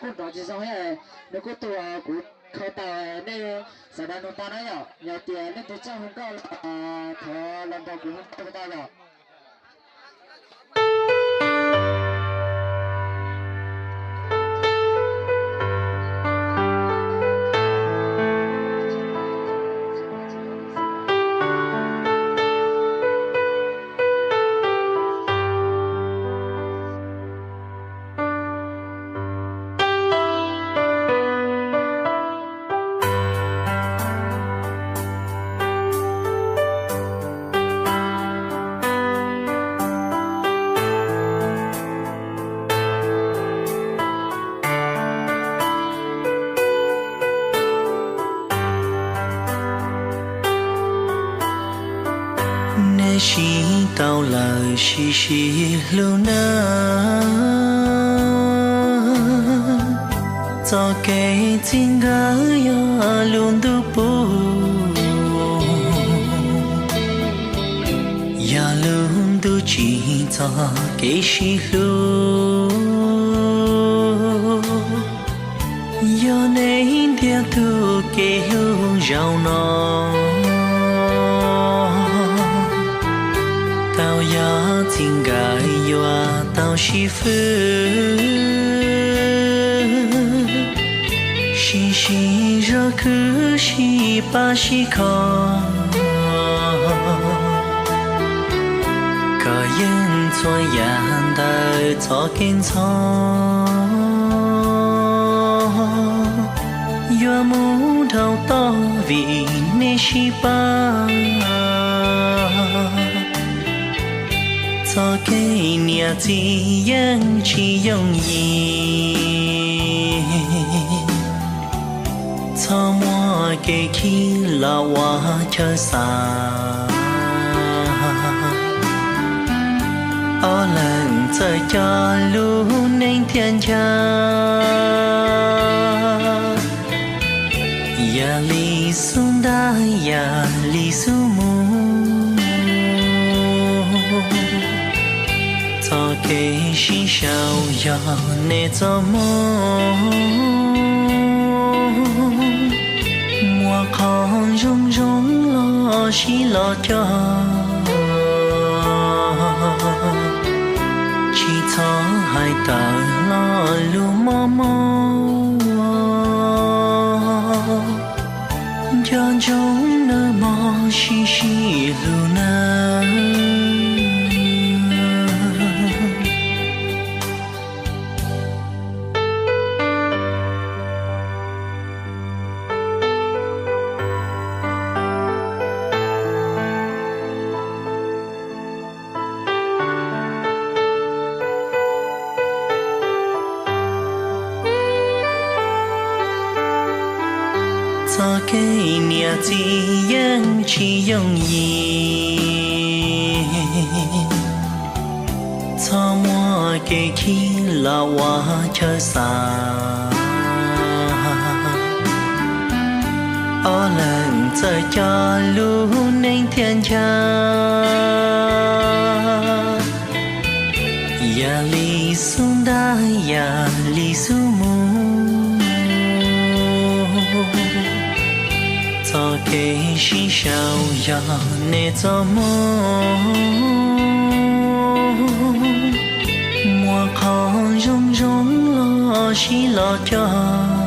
kuj nrov tsis zoo thiab, nws kuj tu kuv kho tau, nej sawv daws nug tau na yom. Yog tias leej twg txawj hu nkauj los thov los nrog kuv hu nkauj tau yom. Nej sib tau lawm sib sib hlub nawb. Txoj kev txij nkawm yog lub ntuj pub, yog lub ntuj tsim txoj kev sib hlub. Yog nej ntiag tug kev hlub zaum no, tau yog txij nkawm yuav tau sib fwb. Sib sib zog khwv sib pab sib kho, koj yeej txhua yam ntawm txoj kev ntxhov. Yuav mus dhau tod vim nej sib pab, txoj kev niam txiv yeej tsis yooj yim. Txhob muab kev khib los ua chaw xav, ob leeg txawj coj lub neej thiaj ncha. Yam li xub ntaj yam li xub mus, txoj kev sib sau yog nej txoj hmoo. Muaj qhov zoo zoo los sib los cog, tsis txhob hais tawm lo lus mob mob. Nco ntsoov nawb mog, sib sib hlub nawb. Txoj kev niam txiv yeej tsis yooj yim, txhob muab kev khib los ua chaw xav. Ob leeg txawj coj lub neej thiaj ncha. Yam li xub ntaj yam li xub mus, txoj kev sib sau yog nej txoj hmoo. Muaj qhov zoo zoo los sib los cog,